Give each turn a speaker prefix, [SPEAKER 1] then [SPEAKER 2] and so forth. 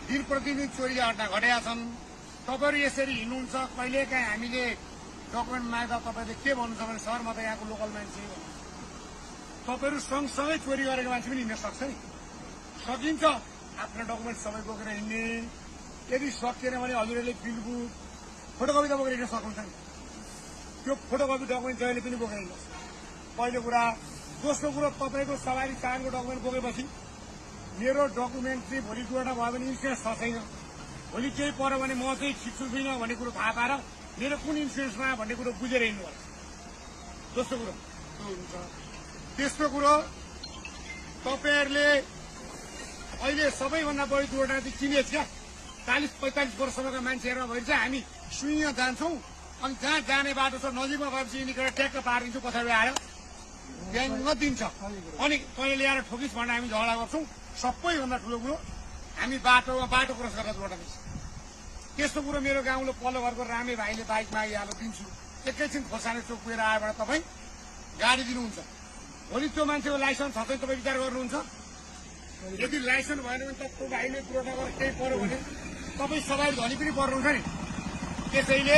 [SPEAKER 1] दिन प्रतिदिन चोरी घटेका छन्। तपाईँहरू यसरी हिँड्नुहुन्छ, कहिलेकाहीँ हामीले डकुमेन्ट माग्दा तपाईँले के भन्नुहुन्छ भने सर म त यहाँको लोकल मान्छे हो। तपाईँहरू सँगसँगै चोरी गरेको मान्छे पनि हिँड्न सक्छ नि, सकिन्छ। आफ्नो डकुमेन्ट सबै बोकेर हिँड्ने, यदि सकिएन भने हजुरहरूले बिलबुक फोटोकपी त बोकेर हिँड्न सक्नुहुन्छ नि। त्यो फोटोकपी डकुमेन्ट जहिले पनि बोकेर हिँड्नुहोस्, पहिलो कुरा। दोस्रो कुरो, तपाईँको सवारी चालनको डकुमेन्ट बोकेपछि मेरो डकुमेन्ट चाहिँ भोलि दुईवटा भयो भने इन्सुरेन्स छ छैन, भोलि केही पऱ्यो भने म चाहिँ छिट्छु छुइनँ भन्ने कुरो थाहा पाएर मेरो कुन इन्सुरेन्समा भन्ने कुरो बुझेर हिँड्नु होला। दोस्रो कुरो त्यो हुन्छ। तेस्रो कुरो, तपाईँहरूले अहिले सबैभन्दा बढी दुर्घटना चाहिँ चिनेछ क्या, 40-45 वर्षका मान्छेहरू भएर चाहिँ हामी सुइँ जान्छौँ, अनि जहाँ जाने बाटो छ नजिकमा गएपछि यिनीहरू ट्याक्क पारिदिन्छौँ, पछाडि आएर ग्याङ दिन्छ, अनि कहिले ल्याएर ठोकिस भनेर हामी झगडा गर्छौँ। सबैभन्दा ठुलो कुरो हामी बाटो क्रस गरेर दुर्घटना दिन्छ। त्यस्तो कुरो मेरो गाउँले पल्लो घरको रामे भाइले बाइक मागिहाल्नु दिन्छु, एकैछिन खोर्सानी चोक पुगेर आएबाट तपाईँ गाडी दिनुहुन्छ। भोलि त्यो मान्छेको लाइसेन्स छ चाहिँ तपाईँ विचार गर्नुहुन्छ। यदि लाइसेन्स भएन भने त त्यो भाइले दुर्घटना गरेर केही पऱ्यो भने तपाईँ सवारी धनी पनि पर्नुहुन्छ नि। त्यसैले